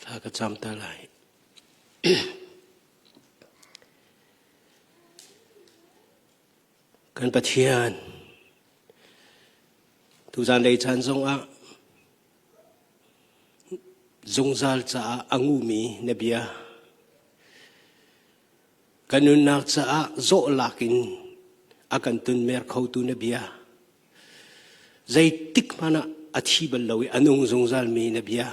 Thla ka cam ta lai. Kan Pathian, tuzan lei caan zongah zungzal caah a ngumi na bia kan nunnak caah zawh lak in a kan tunmer khotu na bia Zeitik hmanh ah a thi bal lo i a nung zungzalmi na bia.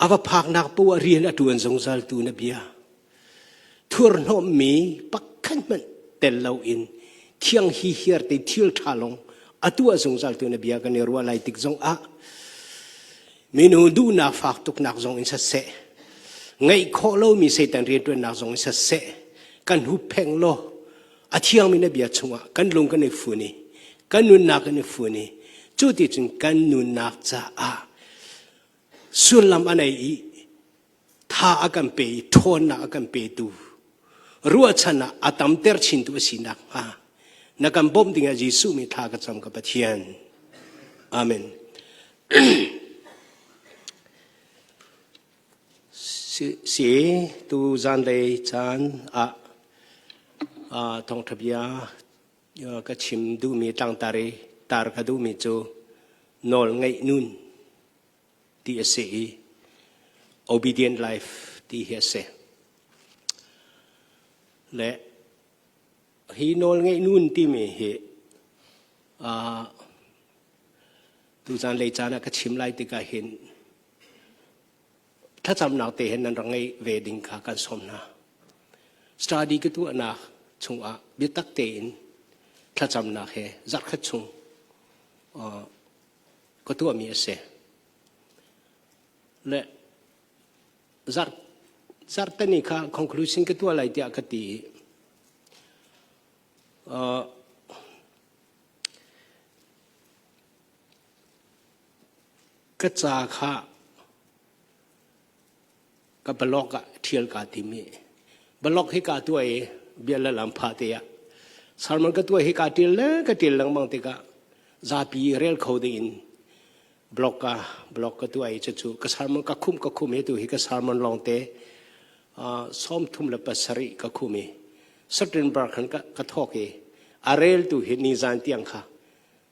A va phaknak poah ah rian a ṭuan zungzaltu na bia. Thurhnawmmi pakhat hmanh tel loin thiang hihiar te thil ṭha lawng a tuah zungzaltu na bia kan i ruah lai tik zong ah minu duhnak fak tuknak zong in saseh ngeih khawh lomi Satan rianṭuannak zong in saseh kan huppheng law A thiangmi na bia chungah kan lung kan i fun i kan nunnak kan i fun i cu ti cun kan nunnak caah sullam a nei i tha a kan pe i ṭhawnnak a kan petu ruahchan ah a tamter chintu a si nakhnga na kan bawmh dingah Jesuh mi thla ka cam ka Pathian. Amen. Si tu zanlei caan ah thawngṭha bia ka chim duhmi tlangtar i tar ka duhmi cu nawl ngeih nun ti a si i obedient life ti hi a si. Le hi nawl ngeih nun timi hi tu zanlei caan ah ka chim lai tikah hin Thlacamnak te hin nan rak ngeih ve ding kha kan sawm hna. Study ka tuahnak chungah biatak tein thlacamnak he zarhkhat chung ka tuahmi a si. Le zarh zarhtani kha conclusion ka tuah lai tiah ka ti i Ka ca kha ka blog ah ṭhial kaa tim i blog hi kaa tuah i bia le lam pha te ah sermon ka tuah hi kaa ṭial le ka ṭial lengmang tikah zapi rel kho ding in blog ka blog ka tuah i cucu ka sermon ka khumh ka khumh hi tu hi ka sermon lawngte 37 ka khum i September khan ka, ka thawk i a reltu hi nizan tiang kha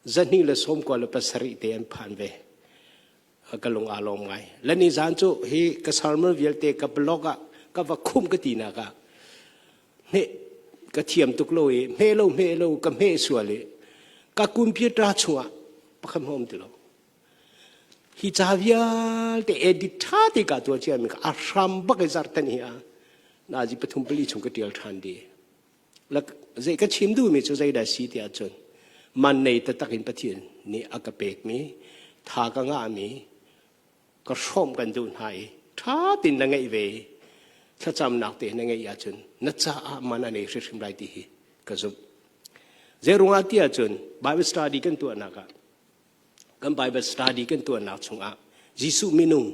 297 te an phan ve. Ka lung aa lawm ngai. Le ni zan cu hi ka sermon vialte ka blog ah ka va khum ka ti nak ah hme ka thiam tuk lo i hme lo hme lo ka hme sual i ka computer chungah pakhat hom ti lo. Hi ca vialte edit tha te ka tuah cia mi ka a hram bak i zartan hi a nazi pathum pali chung ka tial than di. Zei ka chim duhmi cu zeidah si ti ahcun man nei taktak in Pathian nih a ka pekmi tha ka ngahmi ka hrawmh kan duh hna i ṭha tein na ngeih ve i thlacamnak te na ngeih ahcun na caah man a nei hrimhrim lai ti hi ka zumh. Zeiruangah ti ahcun Bible study kan tuahnak ah kan Bible study kan tuahnak chungah Jesuh minung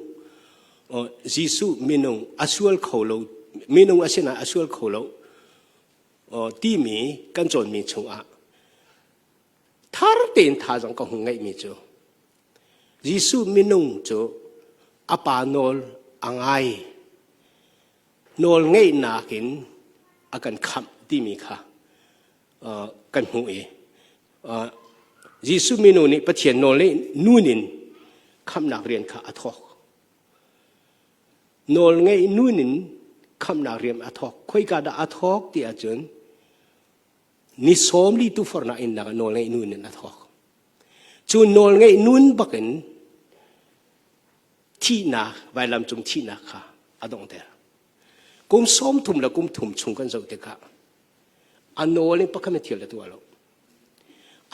Jesuh minung a sual kho lo minung a sinah a sual kho lo timi kan cawnmi chungah thar tein thazang ka hung ngeihmi cu Jesuh minung cu a pa nawl a ngai nawl ngeihnak in a kan khamh timi kha kan hmuh i Jesuh minu nih Pathian nawl nih nun in khamhnak rian kha a thawk. Nawl ngeih nun in khamhnak rian a thawk. Khoika dah a thawk ti ahcun ni sawm li tufornak in nak nawl ngeih nun in a thawk. Cu nawl ngeih nun bakin thihnak vailam cung thihnak kha a donghter. Kum sawm thum le kum thum chung kan zoh tikah a nawl in pakhat thil a tuah lo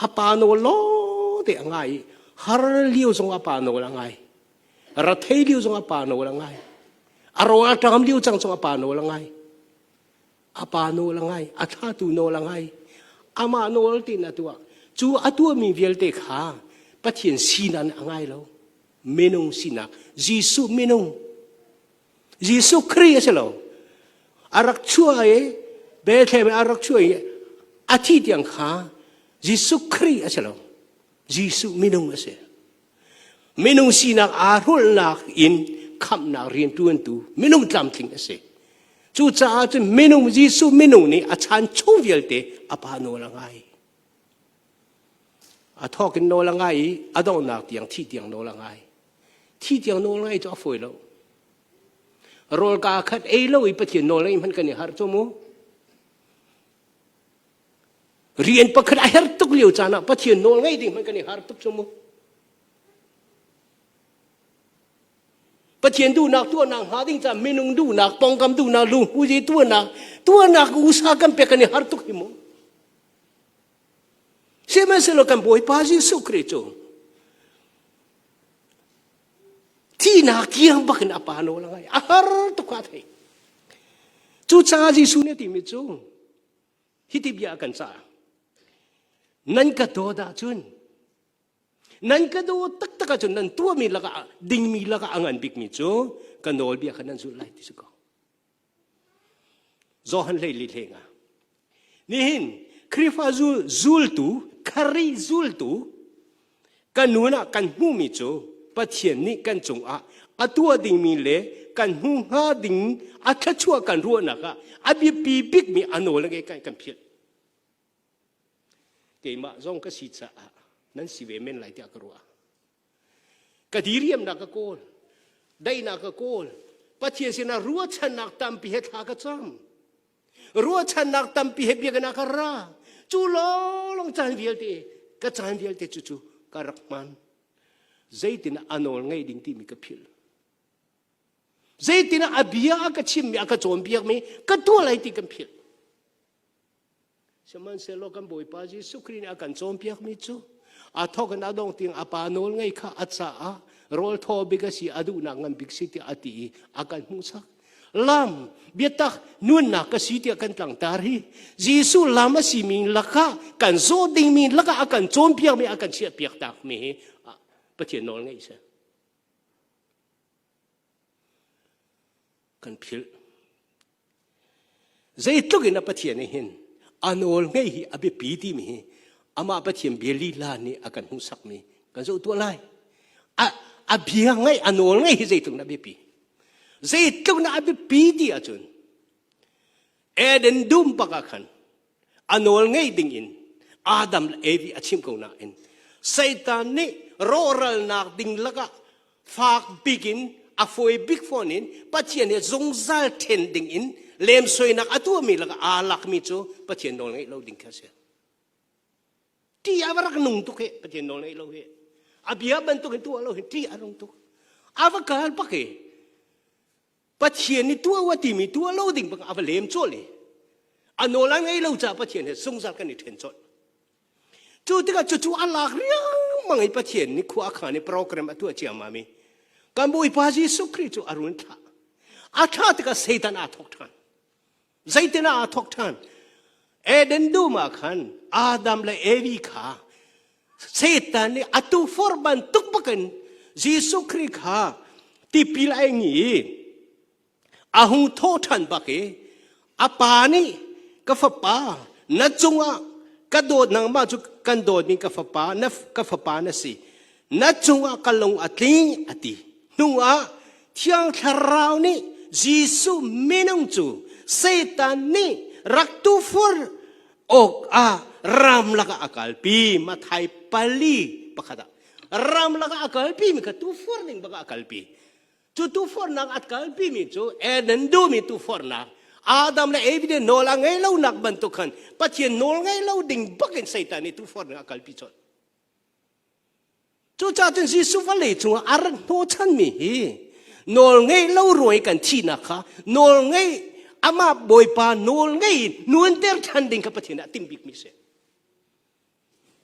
a pa nawl lo te a ngai i har lio zong a pa nawl a ngai rathei lio zong a pa nawl a ngai a rawl a ṭam lio cang zong a pa nawl a ngai a pa nawl a ngai a thlatu nawl a ngai amah nawl tin a tuah cu a tuahmi vialte kha Pathian sinak a ngai lo minung sinak Jesuh minung Jesuh Khrih a si lo. A rak chuah i Bethlehem a rak chuah i a thi tiang kha Jesuh Khrih a si lo. Jesuh minung a si. Minung sinak aa hrulhnak in khamhnak rianṭuantu minung tlamtling a si. Cucaah cun minung Jesuh minung nih a chan chung vialte a pa nawl a ngai. A thawk in nawl a ngai i a donghnak tiang thi tiang nawl a ngai. Thi tiang nawl ngai cu a fawi lo. Rawl kaa khat ei lo i Pathian nawl ngeih hmanh kan i harh cu mu. Rian pakhat a her tuk lio caan ah Pathian nawl ngeih ding hmanh kan i har tuk cu mu. Pathian duhnak tuahnak hnga ding caah minung duhnak, pongkam duhnak, lungpuzi tuahnak, tuahnak usa kan pek kan i har tuk hi mu. Sihmanhsehlaw kan Bawipa Jesuh Khrih cu thihnak tiang bakin a pa nawl a ngai. A har tuk kha a thei. Cucaah Jesuh nih a timi cu hiti bia a kan cah. Nan ka dawt ahcun Nan ka dawt taktak ahcun nan tuahmi lakah dingmi lakah a ngan bikmi cu ka nawlbia kha nan zulh lai ti si ko. Johan hlei li hlei nga. Nihin Khrihfa zultu, Khrih zultu kan nun ah kan hmuhmi cu Pathian nih kan cungah a tuah dingmi le kan hmu hnga ding a thluachuah kan ruahnak ah a biapi bikmi a nawl a ngei kan kan philh. Keimah zong ka si caah nan si ve men lai tiah ka ruah. Ka diriamnak ka kawl, daihnak ka kawl, Pathian sinah ruahchannak tampi he thla ka cam. Ruahchannak tampi he biakinn ah ka ra. Cu lawng caan vialte, ka caan vialte cu cu ka rak hman. Zeitin a nawl ngei ding timi ka philh. Zeitin a bia a ka chimmi, a ka cawnpiakmi ka tuah lai ti kan philh. Sihmanhsehlaw kan Bawipa Jesuh Khrih nih a kan cawnpiakmi cu a thawk in a dong tiang a pa nawl ngei kha a caah rawl thaw bik a si a duhnak ngan bik si tiah a ti i a kan hmuhsak. Lam biatak nunnak ka si tiah kan tlangtar hi Jesuh lam a simi lakah kan zawh dingmi lakah a kan cawnpiakmi a kan chiahpiak takmi hi Pathian nawl ngeih si. Kan philh. Zeitluk in a Pathian nih hin a nawl ngei hi a biapi timi hi amah Pathian bia lila nih a kan hmuhsakmi kan zoh tuah lai. A, a bia ngaih a nawl ngei hi zeitluk na biapi. Zeitluk na a biapi ti ahcun Eden dum bak ah khan a nawl ngei ding in Adam le Evi a chim ko nain Satan nih rawhralnak ding lakah fak bik in a fawi bik fawn in Pathian he zungzal ṭhen ding in lemsoinak a tuahmi lakah aa lakmi cu Pathian nawl ngeih lo ding kha a si. Ṭih a va rak nung tuk hi Pathian nawl ngeih lo hi. A bia bantuk in tuah lo hi ṭih a nung tuk. A va kal bak hi Pathian nih tuah u a timi tuah lo ding bang a va lem colh i a nawl a ngei lo caah Pathian he zungzal kan i ṭhen colh. Cu tikah cucu a lak riangmang i Pathian nih khua a khan i program a tuah ciammam i kan Bawipa Jesuh Khrih cu a run thlah. A thlah tikah Satan aa thawk ṭhan. Zeitin ah aa thawk ṭhan? Eden dum ah khan Adam le Evi kha Satan nih atu for bantuk bakin Jesuh Khrih kha tipil a ing i a hung tho ṭhan bak i a pa nih ka fapa na cungah ka dawt nangmah cu kan dawtmi ka fapa na ka fapa na si na cungah ka lung a tling a ti hnuah Thiang Thlarau nih Jesuh minung cu Satan nih rak tufur awk ah ramlak ah a kalpi Mathai pali pakhat ah ramlak ah a kalpi mi kha tufur ding bak ah a kalpi cu tufurnak a kalpi mi cu Eden duhmi tufurnak Adam le Eve nih nawl a ngei lo nak bantuk khan Pathian nawl ngei lo ding bak in Satan nih tufurnak a kalpi colh Cucaah cun Jesuh vawlei cungah a rak hnawhchanmi hi nawl ngeih lo ruang i kan thihnak kha nawl ngeih amah Bawipa nawl ngei in nunter ṭhan ding kha Pathian nih a timh bikmi a si.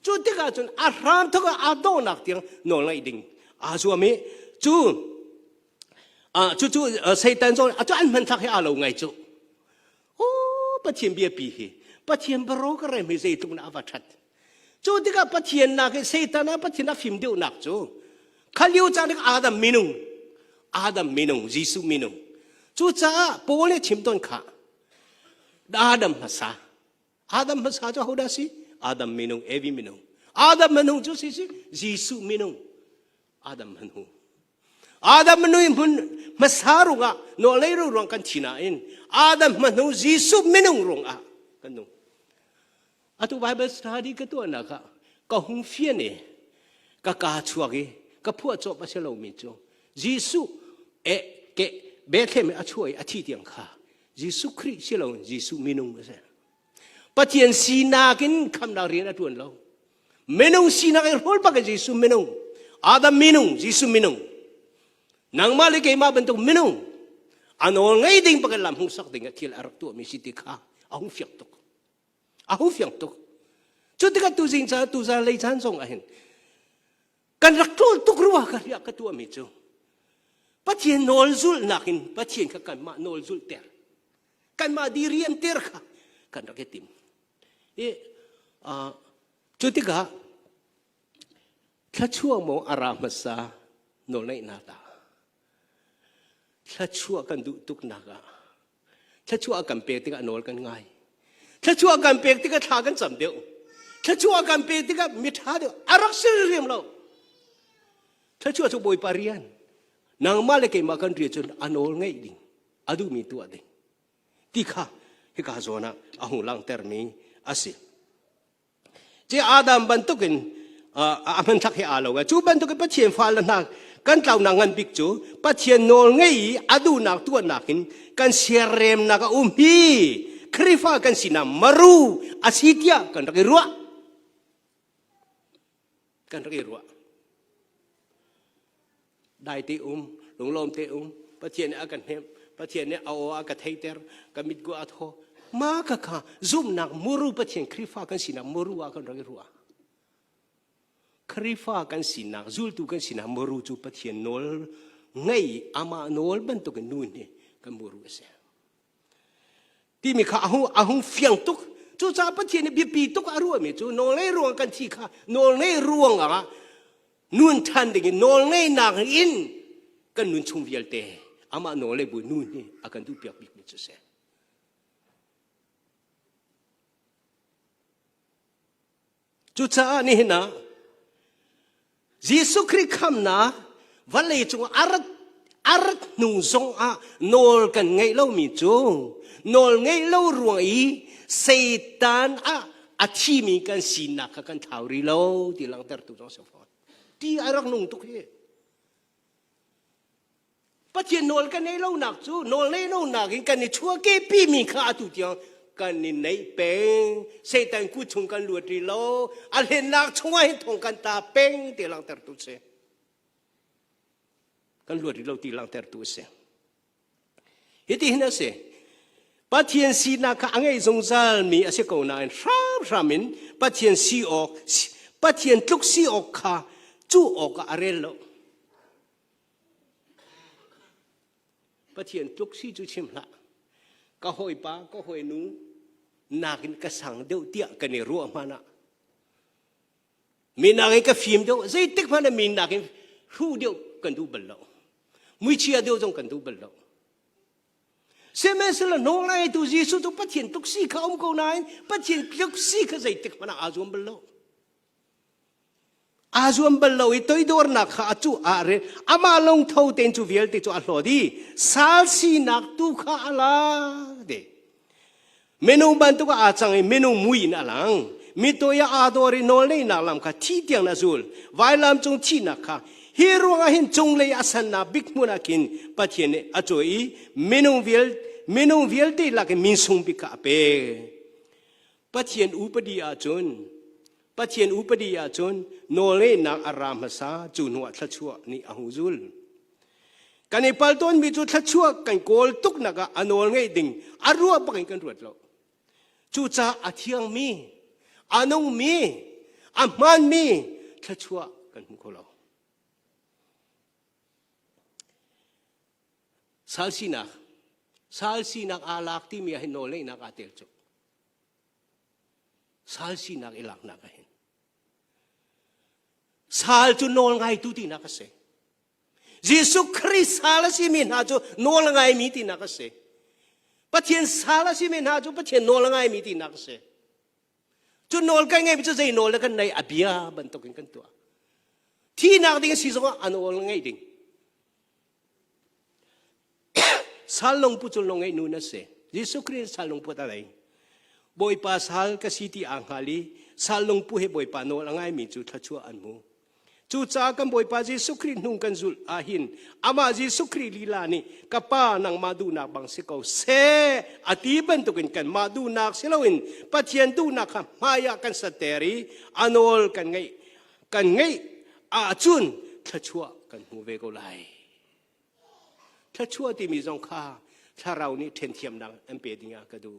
Cu tikah cun a hram thawk ah aa dawhnak tiang nawl ngeih ding aa zuam i cu cucu Satan zong cu an hmanthlak hi aa lo ngai cu. Oh, Pathian biapi hi Pathian program hi zeitluk na a va ṭhat. Cu tikah Pathian nak i Satan ah Pathian a fim deuhnak cu kha lio caan Adam minung Adam minung Jesuh minung cucaah Paul nih chim tawn kha Adam hmasa Adam hmasa cu hodah si Adam minung Evi minung Adam minung cu si si Jesuh minung Adam hanu. Adam nui hmun hmasa rungah nawlei ruang kan thi nain Adam hmahnu Jesuh minung rungah kan nung. Atu Bible study ka tuahnak ah ka hung fian i ka ka chuak i ka phuah cawp a si lomi cu Jesuh e ke Bethlehem a chuah i a thi tiang kha Jesuh Khrih si lo Jesuh minung a si. Pathian sinak in khamnak rian a ṭuan lo. Minung sinak in hrawl bak in Jesuh minung. Adam minung, Jesuh minung. Nangmah le keimah bantuk minung. A nawl ngei ding bak in lam hmuhsak ding ah thil a rak tuahmi si ti kha a hung fiang tuk. A hung fiang tuk. Cu tikah tuzing caan tuzan lei caan zong ah hin kan rak ṭawl tuk rua ka riah ka tuahmi cu Pathian nawl zulhnak in Pathian kha kanmah nawl zulhter kanmah diriamter kha kan rak i tim. I cu tikah thluachuah maw a ra hmasa nawlngeihnak dah thluachuah kan duh tuknak ah thluachuah kan pek tikah nawl kan ngai thluachuah kan pek tikah thla kan cam deuh thluachuah kan pek tikah miṭha deuh a rak si riam lo thluachuah cu bawipa rian nangmah le keimah kan rian cun a nawl ngeih ding a duhmi tuah ding ti kha hika zawn ah a hung langhtermi a si. Ci Adam bantukin a hmanthlak he aa lo. Cu bantukin Pathian fale hna kan tlaunak ngan bik cu Pathian nawl ngei i a duhnak tuahnak in kan siaremnak a um hi Khrihfa kan sinak maru a si tiah kan rak i ruah. Kan rak i ruah. Dai te um, lunglawm te um, Pathian nih a kan hnemh, Pathian nih a aw a ka theiter, ka mit gu a thaw. Ma ka kha zumhnak muru Pathian Khrihfa kan sinak muru ah kan rak i ruah. Khrihfa kan sinak, zultu kan sinak muru cu Pathian nawl ngei amah nawl bantukin nu nih kan muru a si. Timi kha a hung, a hung fiang tuk. Cucaah Pathian nih biapi tuk a ruahmi cu nawlngei ruang kan thi kha nawlngei ruang ah nun ṭhan ding in nawlngeihnak in kan nun chung vialte amah nawl le bu nun hi a kan duhpiak bikmi cu si. Cucaah nihin ah Jesuh Khrih khamnak vawlei cung a rat a rat hnu zong ah nawl kan ngeih lomi cu nawl ngeih lo ruang i Satan ah a thimi kan sinak kha kan thlau rih lo ti langhtertu zong si fawn. Ti a rak nung tuk hi. Pathian nawl kan neih lonak cu nawl neih lonak in kan i chuahkehpi mi kha atu tiang kan i neih peng. Satan kut chung kan luat rih lo. A hlennak chungah hin thong kan ta peng ti langhtertu si. Kan luat rih lo ti langhtertu a si. Hiti hin a si. Pathian sinak kha a ngei zungzal mi a si ko nain hramhram in Pathian si awk Pathian tluk si awk kha cu awk ah a rel lo. Pathian tluk si cu chim hlah. Ka hawipa, ka hawinu nakin ka sang deuh tiah kan i ruah hmanh ah mi nakin ka fim deuh zeitik hmanh ah mi nakin hruh deuh kan duh bal lo. Muichia deuh zong kan duh bal lo. Sihmanhsehlaw nawl a ngeitu Jesuh cu Pathian tluk si kha um ko nain Pathian tluk si kha zeitik hmanh ah aa zuam bal lo. Aa zuam bal lo i toidornak kha a cuh ah re amah lungtho tein cu vialte cu a hlawt i sal sinak tu kha a la ti. Minung bantuk ah aa cang i minung mui in a lang. Mi toi ah aa dawr i nawlngeihnak lam kha thi tiang a zul. Vailam cung thihnak kha hi ruangah hin cunglei a sannak bik hmun ah khin Pathian nih a cawi i minung vial minung vialte lak i min sung bik kha a pek. Pathian upadi ahcun Pathian upadi ahcun nawlngeihnak a ra hmasa cu hnuah thluachuah nih a hung zul. Kan i pal tawnmi cu thluachuah kan kawl tuknak ah a nawl ngeih ding a ruah bak in kan ruat lo. Cucaah a thiangmi, a nungmi, a hmaanmi thluachuah kan hmu kho lo. Sal sinak, sal sinak aa lak timi ah hin nawlngeihnak aa tel cuk. Sal sinak i laknak ah hin. Sal cu nawl ngaitu tinak a si. Jesuh Khrih sal a simi hna cu nawl a ngaimi tinak a si. Pathian sal a simi hna cu Pathian nawl a ngaimi tinak a si. Cu nawl kan ngeimi cu zei nawl le kan nei a bia bantukin kan tuah. Thihnak ding a si zongah a nawl ngeih ding. Sal lungput cu lung ngeih nu na si. Jesuh Khrih sal lungput a lei. Bawipa sal ka si ti aa hngal i sal lungpu he Bawipa nawl a ngaimi cu thluachuah an hmu. Cucaah kan Bawipa Jesuh Khrih hnung kan zulh ahhin amah Jesuh Khrih lila nih ka Pa nangmah duhnak bang si ko seh a ti bantukin kanmah duhnak si loin Pathian duhnak kha hmai ah kan satter i a nawl kan ngeih kan ngeih ahcun thluachuah kan hmu ve ko lai. Thluachuah timi zong kha thlarau nih ṭhenthiamnak an pe dingah ka duh.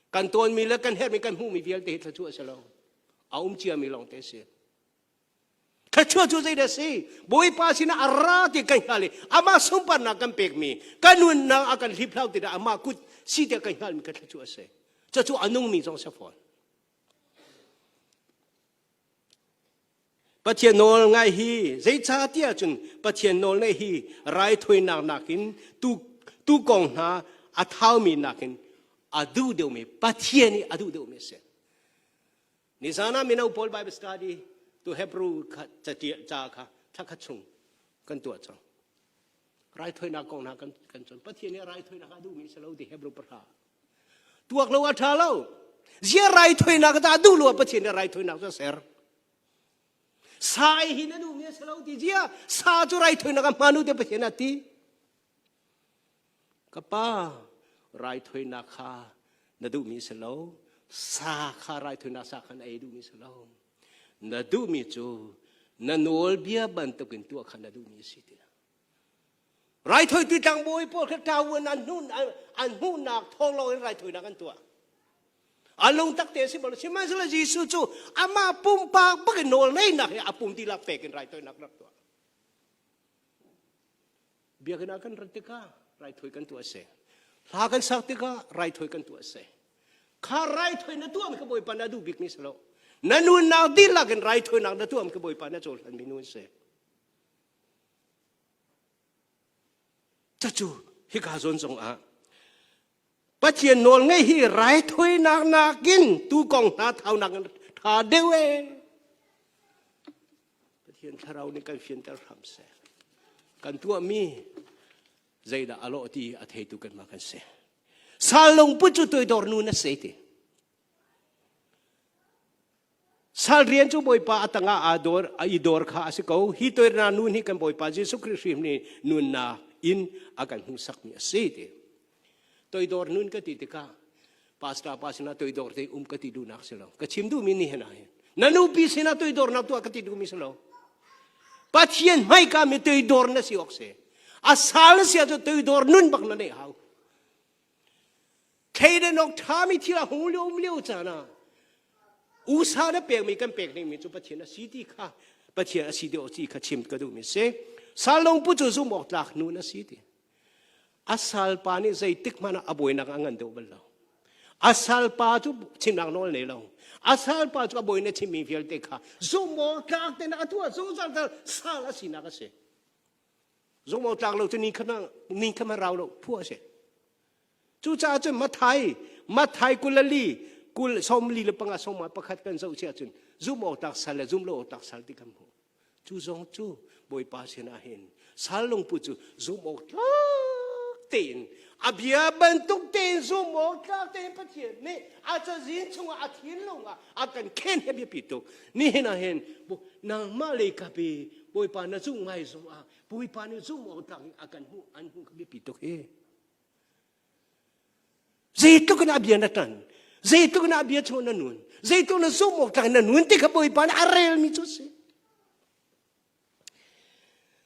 Kan tawnmi le kan herhmi kan hmuhmi vialte hi thluachuah a si lo. A um ciami lawng te a si. Thluachuah cu zeidah si? Bawipa sinah a ra ti kan hngal i amah sunparnak kan pekmi, kan nunnak a kan hliphlau ti dah amah kut si tiah kan hngalmi kha thluachuah a si. Cucu a nungmi zong si fawn. Pathian nawl ngai hi zeicah tiah cun Pathian nawl ngaih hi raithawinak nakin tu tu kong hna a thaumi nakin a duh deuhmi Pathian i a duh deuhmi a si. Nizan ah mino pawl Bible study tu Hebrew kha ca kha thla khat chung kan tuah cang. Raithawinak kong hna kan kan cawn. Pathian nih raithawinak a duhmi si lo ti Hebrew pahra. Tuak lo a ṭha lo. Zia raithawinak ta duh lo Pathian nih raithawinak cu a ser. Sa ei hi na duhmi a si lo ti zia sa cu raithawinak a hmaan u te Pathian a ti. Ka pa, raithawinak kha na duhmi si lo, sa kha raithawinak sa kha na ei duhmi si lo. Na duhmi cu na nawlbia bantukin tuah kha na duhmi a si ti. Raithawitu tlangbawi pawl kha ṭavuan an hnuh an hmuhnak thawng lawng in raithawinak an tuah. A lungtak te a si bal sihmanhsehlaw Jesuh cu amah pumpak bak in nawl ngeihnak he a pum dihlak pek in raithawinak rak tuah. Biakinn ah kan rat tikah raithawi kan tuah a si. Hla kan sak tikah raithawi kan tuah a si. Kha raithawi na tuahmi kha Bawipa na duh bikmi si lo. Na nunnak dihlak in raithawinak na tuahmi kha Bawipa na cohlanmi nu an si. Cucu hika zawn zong ah Pathian nawl ngeih hi raithawinak nakin tuukong hna thaunak in ṭha deuh ee. Pathian thlarau nih kan fianter hram seh. Kan tuahmi zeidah a lawh ti a theitu kanmah kan si. Sal lungput cu toidor nu na si ti. Sal rian cu Bawipa a tangah aa dor, a i dor kha a si ko. Hi toirna nun hi kan Bawipa Jesuh Khrih hrim nih nunnak in a kan hmuhsakmi a si ti. Toidor nun ka ti tikah pastor pa sinah toidor te um ka ti duhnak si lo. Ka chim duhmi ni hen ah hin. Na nupi sinah toidornak tuah ka ti duhmi si lo. Pathian hmaika mi toidor na si awk si. A sal na si ahcun toidor nun bak na neih hau. Thleidan awk ṭhami thil a hung lio um lio caan ah usa na pekmi kan pek dingmi cu Pathian a si ti kha Pathian a si deuh ti kha chim ka duhmi si. Salong pu cu zumh awk tlak nu na si ti. A salpa nih zeitik hmanh ah a bawinak a ngan deuh bal lo. A salpa cu chimnak nawl nei lo. A salpa cu a bawi na chimmi vialte kha zumh awk tlak tein a tuah zungzal sal a sinak a si. Zumh awk tlak lo cu ni kha ni kha ma rau lo phuah a si. Cucaah cun Mathai, Mathai 24, kul sawmli le panga sawma pakhat kan zoh si ahcun zumh awk tlak sal le zumh lo awk tlak sal ti kan hmuh. Cu zong cu Bawipa sinah hin sal lungput cu zumh awk tlak tein a bia bantuk tein zumh awk tlak tein Pathian nih a cazin chungah a thinlung ah a kan khen he biapi tuk. Nihin ah hin nangmah lei kap i Bawipa na zumh ngai zong ah Bawipa nih zumh awk tlak in a kan hmuh an hmuh kha biapi tuk hi. Zeitluk in a bia na ṭan, zeitluk in a bia chung na nun, zeitluk na zumh awk tlak na nun ti kha Bawipa nih a relmi cu a si.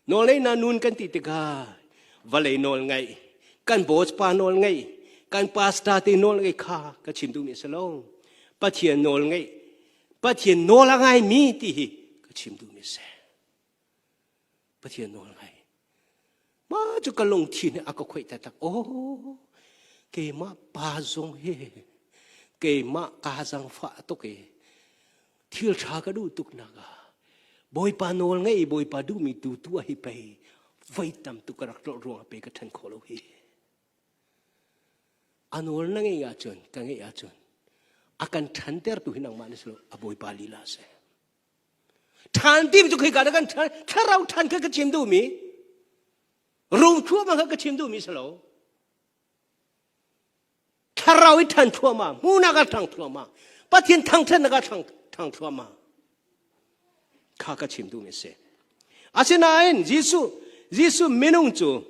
Nawlei na nun kan ti tikah vawlei nawl ngaih, kan boss pa nawl ngaih, kan pastor te nawl ngaih kha ka chim duhmi a si lo. Pathian nawl ngaih, Pathian nawl a ngaimi ti hi ka chim duhmi a si. Pathian nawl ngai. Mah cu ka lungthin nih a ka khoih taktak. Oh, keimah pa zong hi keimah kaa zangfah tuk i thil ṭha ka duh tuk nak ah Bawipa nawl ngei i Bawipa duhmi tu tuah hi pei voi tam tuk ka rak tlolh ruangah pei ka ṭhen khawh lo hi. A nawl na ngeih ahcun ka ngeih ahcun a kan ṭhantertu hi nangmah na si lo a Bawipa lila a si. Ṭhan timi cu khika kan ṭhan thlarau ṭhan kha ka chim duhmi rung thluahmah kha ka chim duhmi si lo. Thlarau i ṭhan thluahmah, hmuhnak ah ṭhang thluahmah, Pathian thangṭhatnak ah ṭhang thluahmah. Kha ka chim duhmi a si. Asinain Jesuh, Jesuh minung cu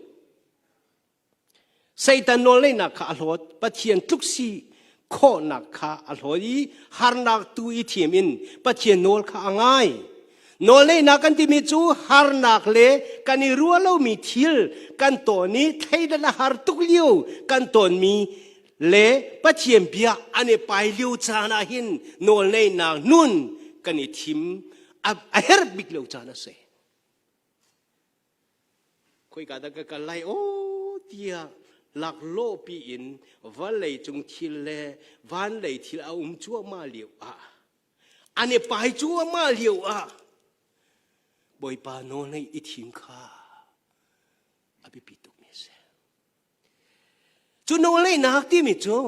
Satan nawlngeihnak kha a hlawt, Pathian tluk si khawhnak kha a hlawt i harnak tu i thiam in Pathian nawl kha a ngai. Nawlngeihnak kan timi cu harnak le kan i ruah lomi thil kan tawn i thleidan a har tuk lio kan tawnmi le Pathian bia an i pai lio caan ah hin nawlngeihnak nun kan i thim a herh bik lio caan a si. Khoika dah ka kal lai aw tiah laklawh piin vawlei cung thil le vanlei thil a um cuahmah lio ah an i pai cuahmah lio ah Bawipa nawl nei i thim kha a biapi tukmi a si. Cu nawlngeihnak timi cu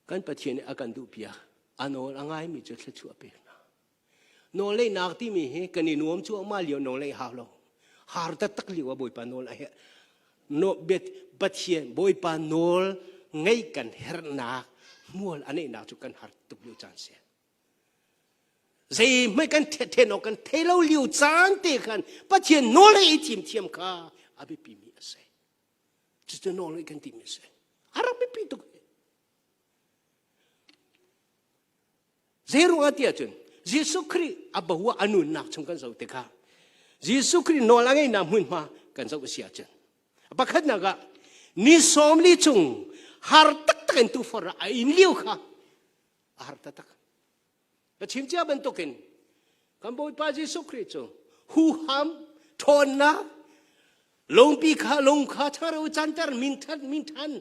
kan Pathian nih a kan duhpiak a nawl a ngaimi cu thluachuah pek hna. Nawlngeihnak timi hi kan i nuam cuahmah lio nawlngeih hau lo. Har taktak lio ah Bawipa nawl a herh. No, Pathian Bawipa nawl ngeih kan herhnak hmual a neihnak cu kan har tuk lio caan si. Zeihmanh kan then awk kan thei lo lio caan te khan Pathian nawl he i thim thiam kha a biapimi a si. Cucu nawl ngeih kan timi a si. A rak biapi tuk. Zeiruang ah tiah cun Jesuh Khrih a bo ah a nunnak chung kan zoh tikah Jesuh Khrih nawl a ngeihnak hmunhma kan zoh a si ahcun pakhatnak ah ni sawmli chung har taktak in tufor a in lio kha a har taktak. Ka chim cia bantukin kan Bawipa Jesuh Khrih cu huham ṭhawnnak lungpi kha lung kha changreu canter min ṭhan min ṭhan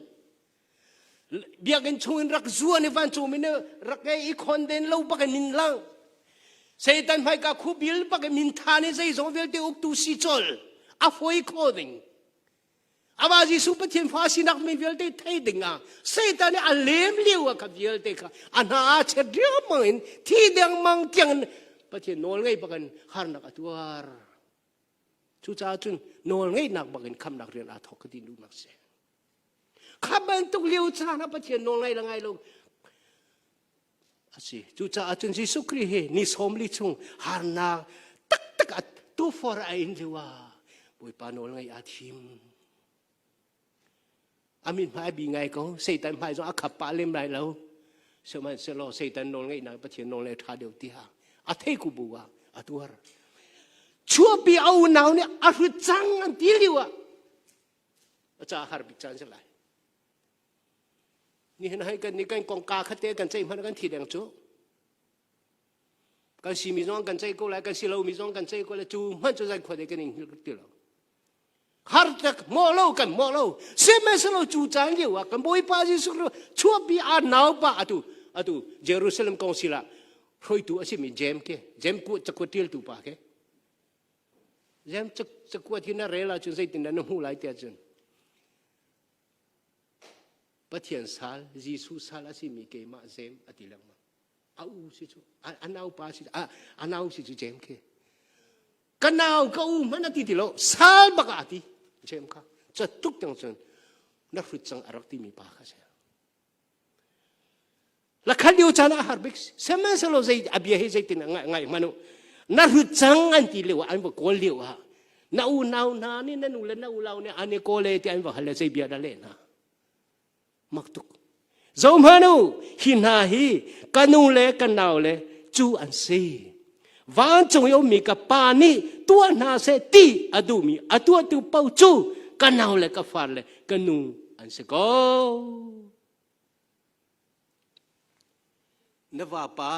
biakinn chung in rak zuan i vancung mi nih rak ngei i khonden lo bak in min lang Satan hmaika khubil bak in min than i zeizong vialte uktu si col a foi kho ding Amah Jesuh Pathian fa sinak mi vialte thei ding ah Satan nih a lem lio ah kha vialte kha a hna a chet riangmang in thi dengmang tiang in Pathian nawl ngei bak in harnak a tuar. Cucaah cun nawl ngeihnak bak in khamnak rian aa thawk ka ti duhnak si. Kha bantuk lio caan ah Pathian nawl ngai le ngai lo a si. Cucaah cun Jesuh Khrih hi ni sawmli chung harnak taktak a tufor a in lio ah Bawipa nawl ngaih aa thim. A min hmai bi ngai ko. Satan hmai zong a khap pah lem lai lo. Sihmanhsehlaw Satan nawl ngeihnak Pathian nawl le ṭha deuh tiah a thei ku bu ah a tuar. Chuahpi a unau nih a hrut cang an ti lio ah a ca har bik caan si lai. Nihin hai kan ni kan kongka khate kan ceih hmanh kan thi deng cu. Kan simi zong kan ceih ko lai, kan si lomi zong kan ceih ko lai. Cu hmanh cu zan khuate kan in hngilh ti lo. Har tak mo lo kan mo lo. Sihmanhsehlaw cu caan lio ah kan Bawipa Jesuh Khrih chuahpi a naupa atu atu Jerusalem kong sila hruaitu a simi Jem ke Jem ku cakuat ṭialtu pa ke Jem cakuat hi na rel ahcun zeitindah na hmuh lai tiah cun Pathian sal, Jesuh sal a simi keimah Jem a ti lengmang. A u si cu, a naupa si, a, a nau si cu Jem khi. Ka nau ka u hmanh a ti ti lo, sal bak ah a ti Jem kha. Catuk tiang cun na hrut cang a rak timi pa kha si. Lakhat lio caan ah a har bik. Sihmanhsehlaw zei a bia hi zeitin ngai ngai hmanh u. Na hrut cang an ti lio ah an va kawl lio ah na unau hna nih na nu le na ulau nih an i kawl e ti an va hal le zei bia dah leh hna. Mak tuk. Zohhmanh u, hi hna hi ka nu le ka nau le cu an si. Vancung i ummi ka pa nih tuah hna seh ti a duhmi a tuahtu paoh cu ka nau le ka far le ka nu an si ko. Na vapa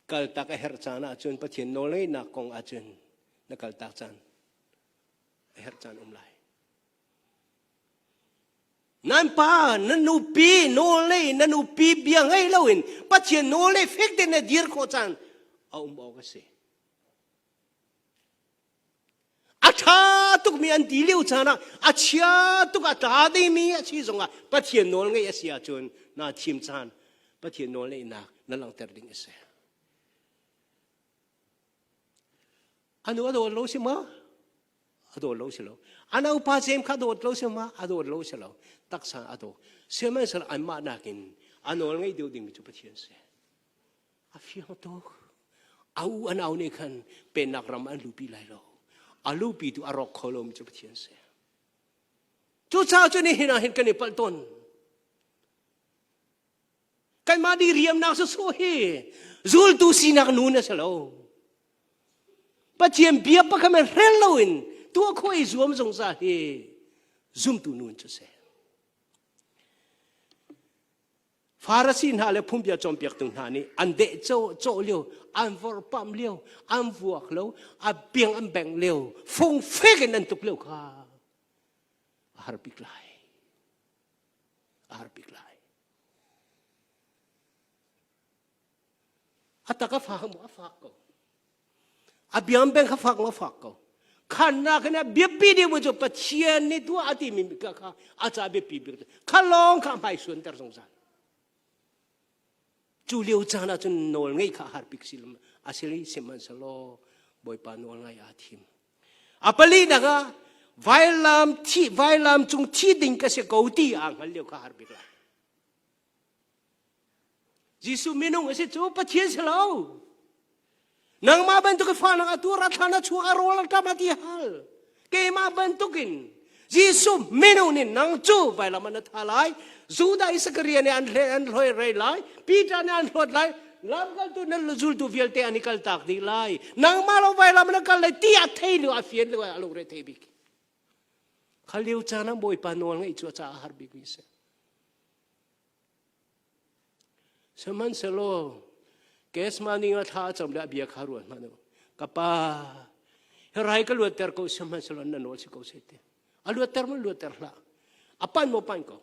kaltak a herh caan ahcun Pathian nawlngeihnak kong ahcun na kaltak caan a herh caan um lai. Nan pa, na nupi nawlnei, na nupi bia ngei loin Pathian nawlnei fek tein na dir khawh caan a um awk a si. A ṭha tukmi an ti lio caan ah a chia tuk a tla dingmi a si zongah Pathian nawl ngeih a si ahcun naa thim caan Pathian nawl ngeihnak na langhter ding a si. A nu a daw lo si ma? A daw lo si lo. An upa Jeim kha dawt lo si ma? A dawt lo si lo. Taksa a daw. Sihmanhsehlaw anmah nakin a nawl ngeih deuh dingmi cu Pathian si. A fiang tuk. A u an au nih khan pennak ram an lupi lai lo. A lupi tu a rawk kho lomi cu Pathian si. Cucaah cu nihin ah hin kan i palh tawn. Kanmah nih riamnak sawsawh hi zultu sinak nun a si lo. Pathian bia pakhat men hrel loin tuah khawh i zuam zungzal hi zumtu nun cu si. Farasi hna le phungbia cawnpiaktu hna nih an deh cawh lio, an vorhpamh lio, an vuak lo, a biang an bengh lio, fungfek in an tuk lio kha a har bik lai. A har bik lai. A tak a fak maw? A fak ko. A biang beng kha fak maw? A fak ko. Khannak in a biapi deuh cu Pathian nih tuah a timi kha kha a ca biapi bik kha lawng kha hmai suanter zungzal. Cu lio caan ah cun nawl ngeih kha har bik si a si sihmanhsehlaw Bawipa nawl ngai aa thim. A palinak ah vailam thi vailam cung thi ding ka si ko ti aa hngal lio kha har bik lai. Jesuh minung a si cu Pathian si lo. Nangmah bantuk in fahnak a tuar, a thlan a chuak, a rawl a ṭam, a ti hal. Keimah bantukin Jesuh minung nih nang cu vailam ah na tha lai. Judah Isakariah nih an hle an hloi rei lai. Peter nih an hlawt lai. Lamkaltu na zultu vialte an i kaltak dih lai. Nangmah lo vailam na kal lai ti a thei lio a fian lio a lungre thei bik. Kha lio caan ah Bawipa nawl ngaih cu a caah a har bikmi a si. Sihmanhsehlaw Gethsemane ah thla a cam le a bia kha ruat hmanh u. Ka pa, hi rai ka luatter ko sihmanhsehlaw na nawl si ko seh ti. A luatter maw luatter hlah. A pan maw pan ko.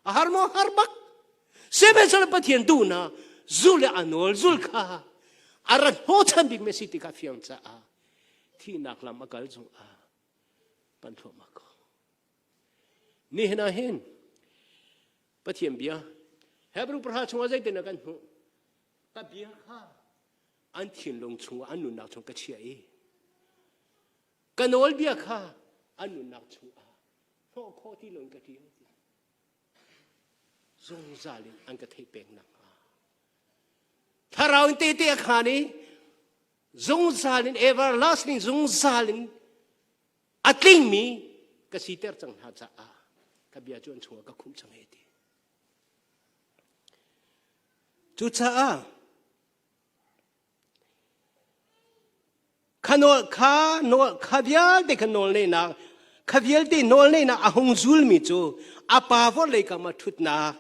A har maw har bak. Sihmanhsehlaw Pathian duhnak zul le a nawl zul kha a rat hnawhchan bik mi si ti kha fiang caah thihnak lam a kal zongah pan thluahmah ko. Nihin ah hin Pathian bia Hebrew pahra chungah zeitin kan hmuh? Ka bia kha an thinlung chungah an nunnak chung ka chiah i ka nawlbia kha an nunnak chungah hnawh khawh ti loin ka ṭial ti. Zungzal in an ka theih peng nakhnga. Thlarau in tehte a khaan i zungzal in everlasting zungzal in a tlingmi ka siter cang hna caah ka bia cu an chungah ka khumh cang he ti. Cucaah kha nawl kha nawl kha vialte kha nawl neihnak kha vialte nawl neihnak a hung zulmi cu a pa vorlei kam ah ṭhutnak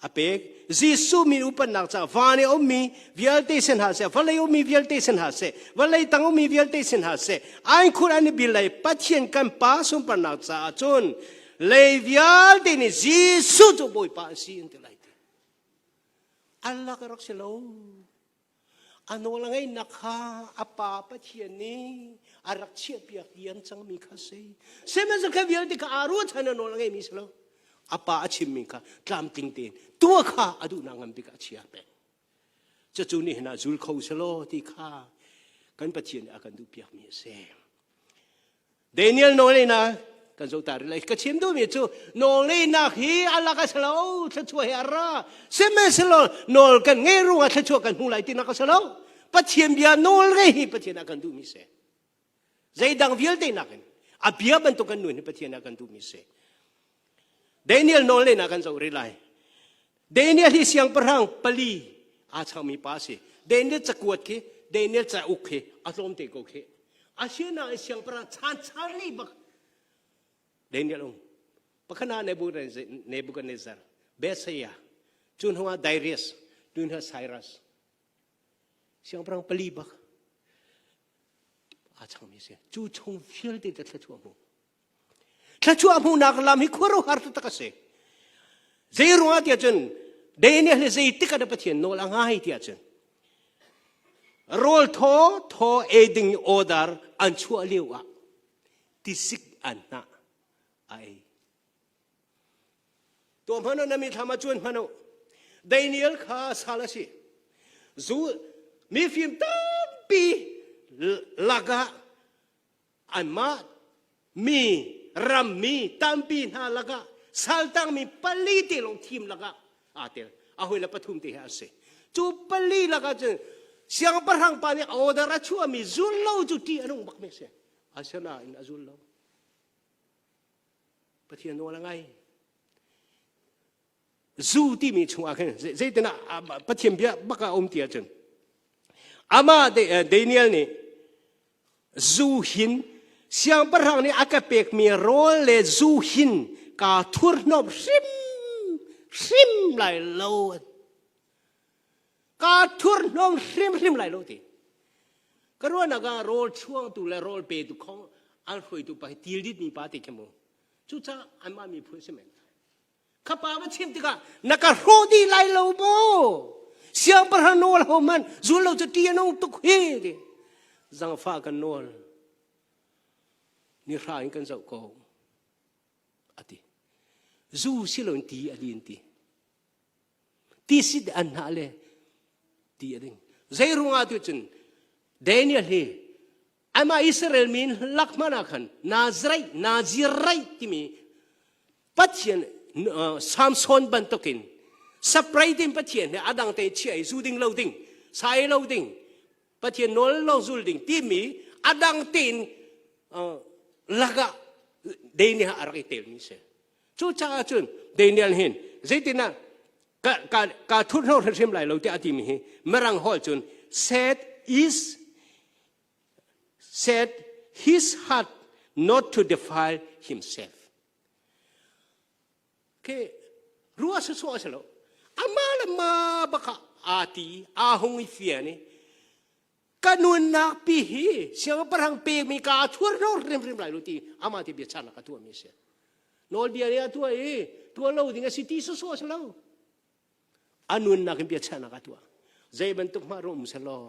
a pek. Jesuh min upatnak caah van i a ummi vialte sin hna seh, vawlei ummi vialte sin hna seh, vawlei tang ummi vialte sin hna seh, an khur an i bil lai Pathian kan Pa sunparnak caah cun lei vialte nih Jesuh cu Bawipa a si an ti lai ti. Allah ka rak si lo. A nawl a ngeihnak kha a pa Pathian nih a rak chiahpiak diam cangmi kha si. Sihmanhsehlaw kha vialte kha aa ruahchan a nawl a ngeihmi si lo. A pa a chimmi kha tlamtling tein tuah kha a duhnak ngan bik ah a chia peng. Cucu nihin ah zul kho selaw ti kha kan Pathian nih a kan duhpiakmi a si. Daniel nawlnak kan zoh ta rih lai. Ka chim duhmi cu nawlnak hi a lak a si lo, thluachuah hi a ra. Sihmanhsehlaw nawl kan ngei ruangah thluachuah kan hmu lai tinak a si lo. Pathian bia nawl ngei hi Pathian a kan duhmi si. Zeidang vialte nakin a bia bantuk kan nun hi Pathian a kan duhmi si. Daniel nawlnak kan zoh rih lai. Daniel hi siangpahrang pali aa changmi pa a si. Daniel cakuat khi Daniel cauk khi a tlawm te ko khi. Asinain siangpahrang chan chan li bak Daniel um. Pakhat ah Nebuchadnezzar, Belshazzar, cu hnu ah Darius, tu hnu ah Cyrus. Siangpahrang pali bak aa changmi si. Cu chung vialte te thluachuah hmu. Thluachuah hmuhnak lam hi khuaruahhar taktak a si. Zei ruangah tiah cun Daniel hi zeitik ah dah Pathian nawl a ngai tiah cun rawl thaw thaw ei ding order an chuah lio ah tisik an hnah a ei. Tuah hmanh u na mithlam ah cuan hmanh u. Daniel kha sal a si. Zu mifim tampi lakah anmah mi rammi tampi hna lakah saltangmi pali te lawng thim lakah aa tel. A hawi le pathum te he an si. Cu pali lakah cun siangpahrang pa nih order a chuahmi zul lo cu ṭih a nung bakmi a si. Asinain a zul lo. Pathian nawl a ngai. Zu timi chungah khin zeitinah Pathian bia bak ah um ti ahcun amah Daniel nih zu hin siangpahrang nih a ka pekmi rawl le zu hin kaa thurhnawm hrim hrim lai lo kaa thurhnawm hrimhrim lai lo ti ka ruahnak ah rawl chuangtu le rawl petu khong an hruaitu pa hi tildit mi pa ti khi mu cucaah anmah miphun si men Kha pa va chim tikah na ka hrawh dih lai lo maw? Siangpahrang nawl ho hmanh zul lo cu ṭih a nung tuk hi ti. Zangfah kan nawl. Ni hra in kan zoh ko. A ti. Zu si loin ti a din ti. Ti sit an hna le ti a ding. Zei ruangah tu cun Daniel hi Amah Israel min lak hmanh ah khan Nazarite, Nazirite timi Pathian Samson bantukin separate in Pathian he adang te chia i zu ding lo ding, sai lo ding, Pathian nawl lo zul ding timi adang tein lakah Daniel a rak i telmi si. Cucaah cun Daniel hin zeitinah ka ka ka thurhnawh hrimhrim lai lo tiah a timi hi Mirang holh cun set is said his heart not to defile himself. Ke rua su so selo ama le ma baka ati ahung i fiani ka nunnak pi hi siangpahrang pekmi ka thur ro rim rim lai lo ti ama ti bia chan ka tua mi si nawl bia nih a tua i tua lo ding a si ti so so selo a nunnak in biachahnak a tuah zei bantuk hmah rum selaw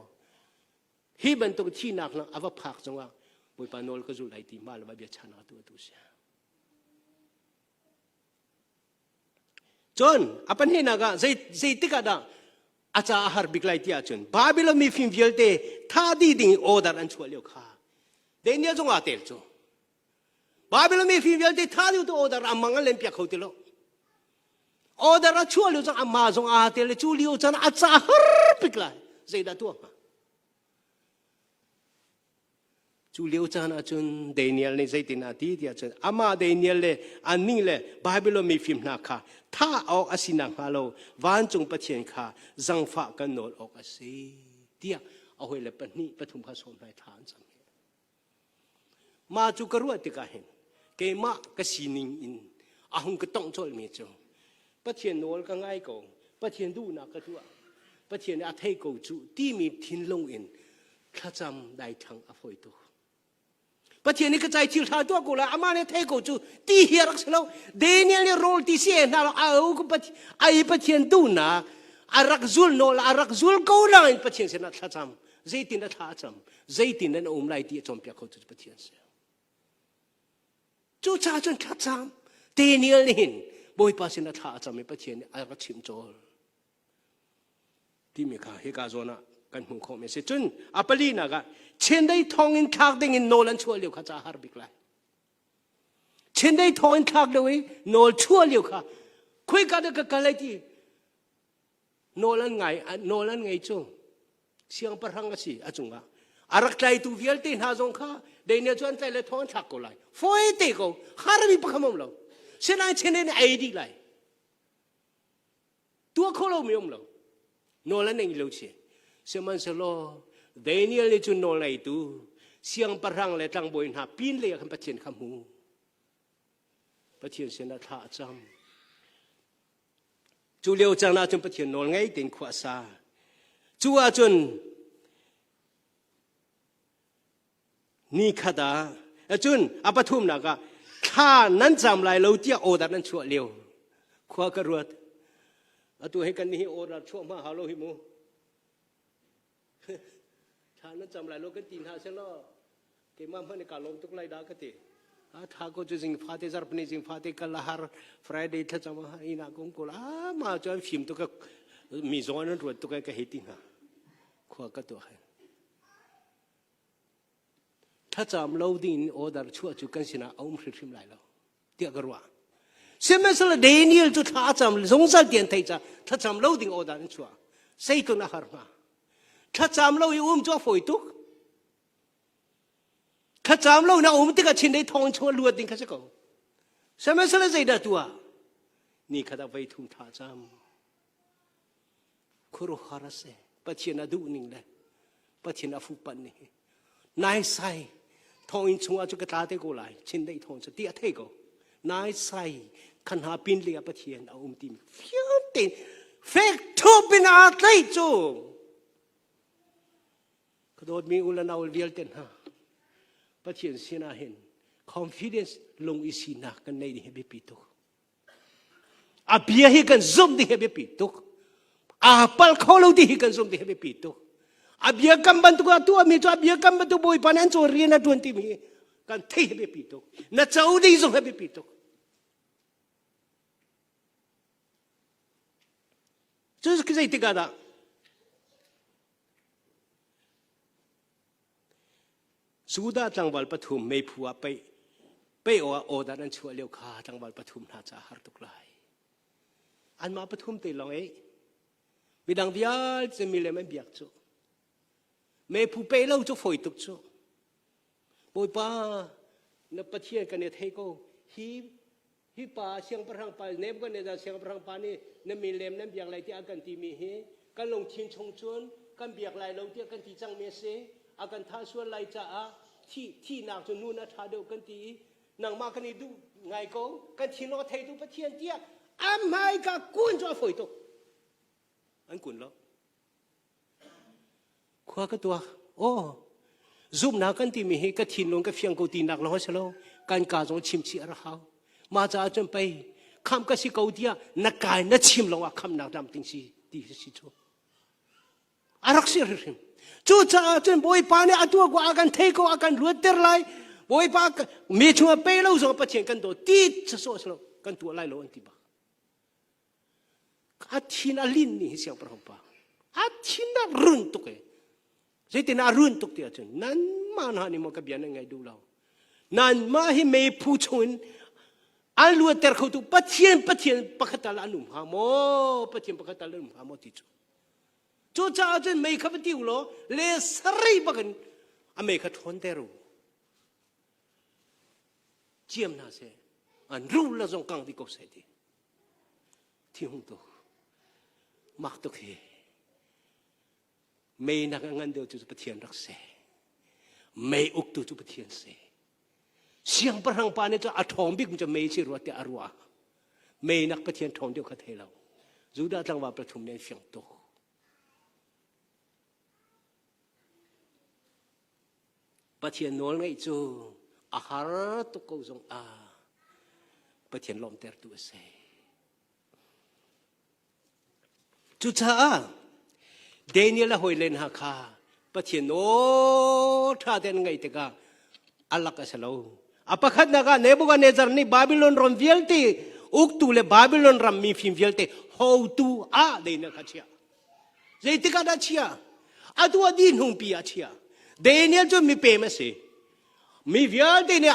hi bantuk thihnak lang a va phak zongah Bawipa nawl ka zul lai ti mah le mah biachahnak a tuah tu si cun a pahnihnak ah zei zeitik ah dah a ca a har bik lai ti ahcun Babylon mifim vialte tha dih ding order an chuah lio kha Daniel zong aa tel cu Babylon mi fim vialte tha deuh tu order a mang an len piak kho ti lo. Order a chuah lio cang ama zong aa tel cu lio chan a ca har pik lai. Zeidah tuah hnga? Cu lio caan ahcun Daniel nih zeitin a ti tiah cun amah Daniel le annih le Babylon mi fim hna kha thah awk a si nakhnga lo vancung Pathian kha zangfah kan nawl awk a si tiah a hawile pahnih pathum kha sawm hna i thla an cam. Mah cu ka ruah tikah hin keimah ka sining in a hung ka tongh colhmi cu Pathian nawl ka ngai ko, Pathian duhnak ka tuah, Pathian nih a thei ko cu timi thinlung in thlacam daithlang a fawi tuk. Pathian nih ka cai thil ṭha tuah ko lai, amah nih thei ko cu ti hi a rak si lo. Daniel nih rawl ti si hna lo, a u ai Pathian duhnak a rak zul nawl a rak zul ko nain Pathian sinah thlacam zeitin a thla a cam zeitin an um lai ti a cawnpiak kho tu Pathian si cucaah cun thlacam Daniel nih hin Bawipa sin a thla a cam i Pathian nih a rak chimh cawl timi kha hika zawn ah kan hmuh khawh mi si cun a palinak ah chiandeih thong in thlak ding in nawl an chuah lio kha ca har bik lai chiandeih thong in thlak lio i nawl chuah lio kha khuika dah ka kal lai ti Nawl an ngai nawl an ngei cu siangpahrang a si a cungah a rak tlaitu vialte hna zong kha Daniel cu an tlai le thong an thlak ko lai fawi te ko harmi pakhat um lo sinain chene nih ei dih lai tuah kho lo mi um lo nawl an ngei lo si sihmanhsehlaw Daniel nih cun nawl ngeitu siangpahrang le tlangbawi hna pin lei ah khan Pathian kha hmu Pathian sinah thla a cam Cu lio caan ahcun Pathian nawl ngei tein khua a sa. Cu ahcun ni khat ah cun a pathumnak ah thla nan cam lai lo tiah order nan chuah lio khua ka ruat. Atu hi kan nih hi order chuah hma hau lo hi mu. Thla nan cam lai lo kan ti hna selaw keimah hmanh kaa lawm tuk lai dah ka ti. A tha ko cu zing fate zarpni zing fate kal a har Friday thlacam a har ina kum kul a ma cu an fim tuk mi zong an ruat tuk ka hei ti hna khua ka tuah hai. Thlacam lo ding in order chuah cu kan sinah a um hrimhrim lai lo tiah ka ruah. Sihmanhsehlaw Daniel cu thla a cam zungzal ti an theih caah thlacam lo ding order an chuah. Satan a har hnga. Thlacam lo i um cu a fawi tuk. Thlacam lo na um tikah chin dei thawng chung a luat ding kha si ko. Sihmanhsehlaw zeidah tuah? Ni khat ah voi thum thla cam. Khuaruahhar a si. Pathian a duh ning le Pathian a fuhpanh ning hi. Nai sai thawnginn chungah cu ka tla te ko lai. Chindeih thawng cu ti a thei ko. Nai sai khan hna pin le ah Pathian a um timi fiang tein fek thup in aa tlaih cu. Ka dawtmi u le nau vialte hna Pathian sinah hin confidence lung i sinak kan nei ding hi biapi tuk. A bia hi kan zumh ding hi biapi tuk. Aa pal kho lo ti hi kan zumh ding hi biapi tuk. A bia kam bantuk a tuahmi cu a bia kam bantuk Bawipa nih an cawn rian a ṭuan timi hi kan theih hi biapi tuk. Na co ding zong hi biapi tuk. Cu zeitik ah dah Judah tlangval pathum meiphu ah peih peih awk ah awdan an chuah lio kha tlangval pathum hna caah har tuk lai. Anmah pathum te lawng ei midang vialte milem an biak cu. Meiphu peih lo cu fawi tuk cu. Bawipa na Pathian kan i thei ko hi hi pa siangpahrang pa Nebuchadnezzar siangpahrang pa nih na milem nan biak lai tiah a kan timi hi kan lungthin chung cun kan biak lai lo tiah kan ti cangmi a si a kan thah sual lai caah thi thihnak cu nun a ṭha deuh kan ti i nangmah kan i duh ngai ko kan thinlung a theitu Pathian tiah a hmaika kun cu a fawi tuk an kun lo Khua ka tuak. Aw, zumhnak kan timi hi ka thinlung ka fiang ko tinak lawng a si lo. Kan ka zong chim chih a rak hau. Mah caah cun pei khamh ka si ko tiah na kai na chim lawngah khamhnak lamting si ti si cu. A rak si hrimhrim. Cucaah cun Bawipa nih a tuah ko a kan thei ko a kan luatter lai. Bawipa mi chungah pe lo zong Pathian kan daw ti sawsawh si lo kan tuah lai lo an ti bak. A thin a lin ni hi siangpahrang pa. A thin a run tuk e. Zeitin a run tuk ti ahcun nanmah hna nih maw ka bia nan ngaih duh lo. Nanmah hi meiphu chungin an luatter khotu Pathian Pathian pakhat tal an um hnga maw? Pathian pakhat tal an um hnga maw ti cu. Cucaah cun mei kha va ti u law le sarei bakin a mei kha ṭhawnter u. Ciam hna seh. An rul la zong kang dih ko seh ti. Thihung tuk. Mak tuk hi. Mei nak a ngan deuh cu Pathian rak si. Mei uktu cu Pathian si. Siangpahrang pa nih cu a ṭhawng bik cu mei si rua tiah a ruah. Mei nak Pathian ṭhawng deuh kha thei lo. Judah tlangval pathum nih an fiang tuk. Pathian nawl ngaih cu a har tuk ko zong ah Pathian lawmhtertu a si. Cucaah Daniel a hawile hna kha Pathian nawl ṭha tein an ngaih tikah a lak a si lo. A pakhatnak ah Nebuchadnezzar nih Babylon ram vialte uktu le Babylon ram mifim vialte hotu ah Daniel kha chiah. Zeitik ah dah chia? Atu a dih hnungpi ah chia. Daniel cu mipem a si. Mi vialte nih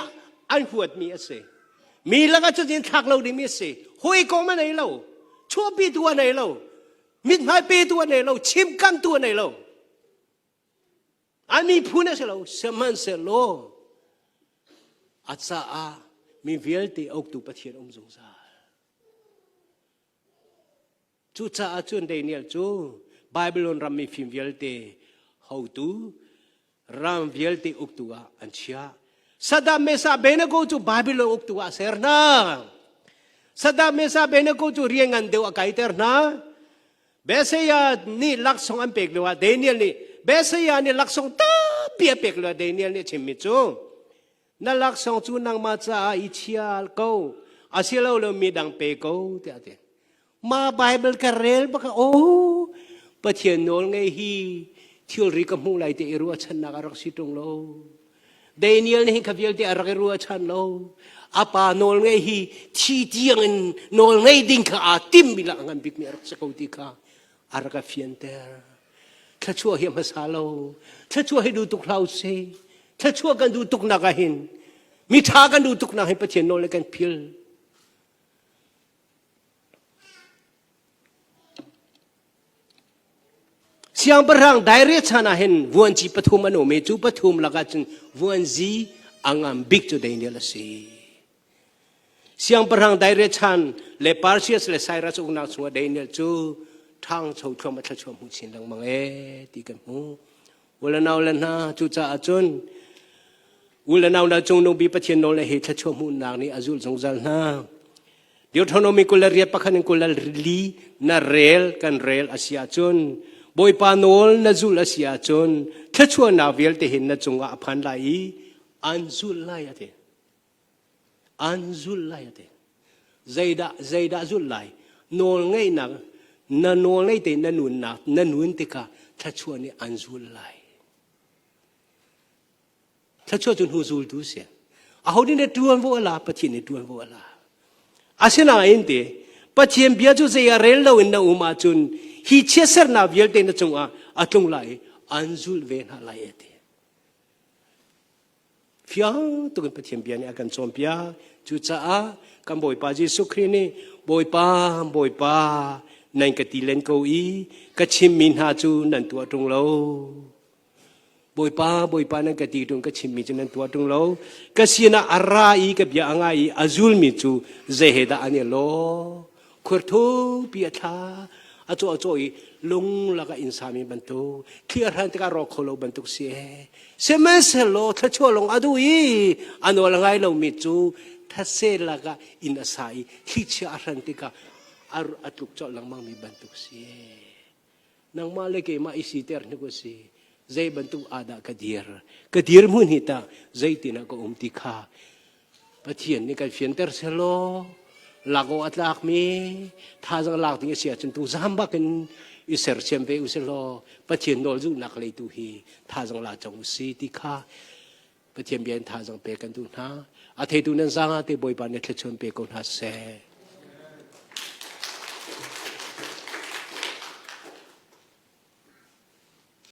an huatmi a si. Mi lakah cutin thlak lo dingmi a si. Hawikom a nei lo. Chuahpitu a nei lo. Mithmai petu a nei lo. Chimkamtu a nei lo. A miphun a si lo. Sihmanhsehlaw a caah mi vialte uktu Pathian um zungzal. Cucaah cun Daniel cu Babylon ram mifim vialte hotu, ram vialte uktu ah an chiah. Saddam Mesa Abednego cu Babylon uktu ah a ser hna. Saddam Mesa Abednego cu rian ngan deuh a kaiter hna. Besaiah nih laksawng an pek lioah Daniel nih Besaiah nih laksawng tampi a pek lioah Daniel nih a chimmi cu na laksawng cu nangmah caah i chial ko asilole midang pe ko tiah a ti ma bible ka rel baka o pathian nawl ngei hi thilri ka hmuh lai te i ruahchannak a rak si ṭung lo Daniel nih hin kha vialte a rak i ruahchan lo a pa nawl ngei hi thi tiang in nawl ngei ding kha aa timmi la ngan bikmi a rak si ko ti kha a rak a fianter thluachuah hi a hmasa lo thluachuah hi duh tuk hlah usih. Thluachuah kan duh tuk nak ah hin mi ṭha kan duh tuk nak hin Pathian nawl le kan phil. Siangpahrang Darius chan ah hin vuanci pathum an um i cu pathum lakah cun vuanzi a ngam bik cu Daniel a si. Siangpahrang Darius chan le Persias le Cyrus uknak chungah Daniel cu ṭhangcho thluam a thluachuah hmu chin lengmang ee ti kan hmuh. U le nau le hna cucaah cun u le nau na cungnung bi Pathian nawl le hi thluachuah hmuhnak nih a zulh zungzal hna. Deuteronomy 28 pakhat in 24 na rel kan rel a si ahcun Bawipa nawl na zulh a si ahcun thluachuahnak vialte hin na cungah a phan lai i an zulh lai a ti. An zulh lai a ti. Zeidah zeidah zulh lai? Nawl ngeihnak na nawl ngei te na nunnak na nun tikah thluachuah nih an zul lai. Thluachuah cu hnu zultu si. Aho nih ṭuanvo a la? Pathian nih ṭuanvo a la. Asinain te Pathian bia cu zei ah rel loin na um ahcun hi chiatsernak vialte na cungah a tlung lai i an zulh ve hna lai a ti. Fiang tukin Pathian bia nih a kan cawnpiak. Cucaah kan Bawipa Jesuh Khrih nih Bawipa, Bawipa, nan ka ti len ko i ka chimmi hna cu nan tuah ṭung lo. Bawipa, Bawipa nan ka ti ṭung ka chimmi cu nan tuah ṭung lo. Ka sinah a ra i ka bia a ngai i a zulmi cu zei he dah an i lawh? Khur thupi a thla, a cawh a cawh i lung lakah inn sami bantuk, thli a hran tikah rawk kho lo bantuk si ee. Sihmanhsehlaw thluachuah lawng a duh i a nawl a ngai lomi cu thetse lakah inn a sa i thlichia a hran tikah a tluk colh lengmangmi bantuk si ee. Nangmah le keimah i siter hnik u si. Zei bantuk ah dah ka dir? Ka dir hmun hi tah zeitin ah ka um ti kha Pathian nih kan fianter selaw lak awk a tlakmi thazang lak ding a si ahcun tu zam bak in i sersiam ve u selaw Pathian nawl zulhnak lei tu hi thazang la cang u si ti kha Pathian bia in thazang pe kan duh hna. A theitu nan zaang ah te Bawipa nih thluachuan pe ko hna seh.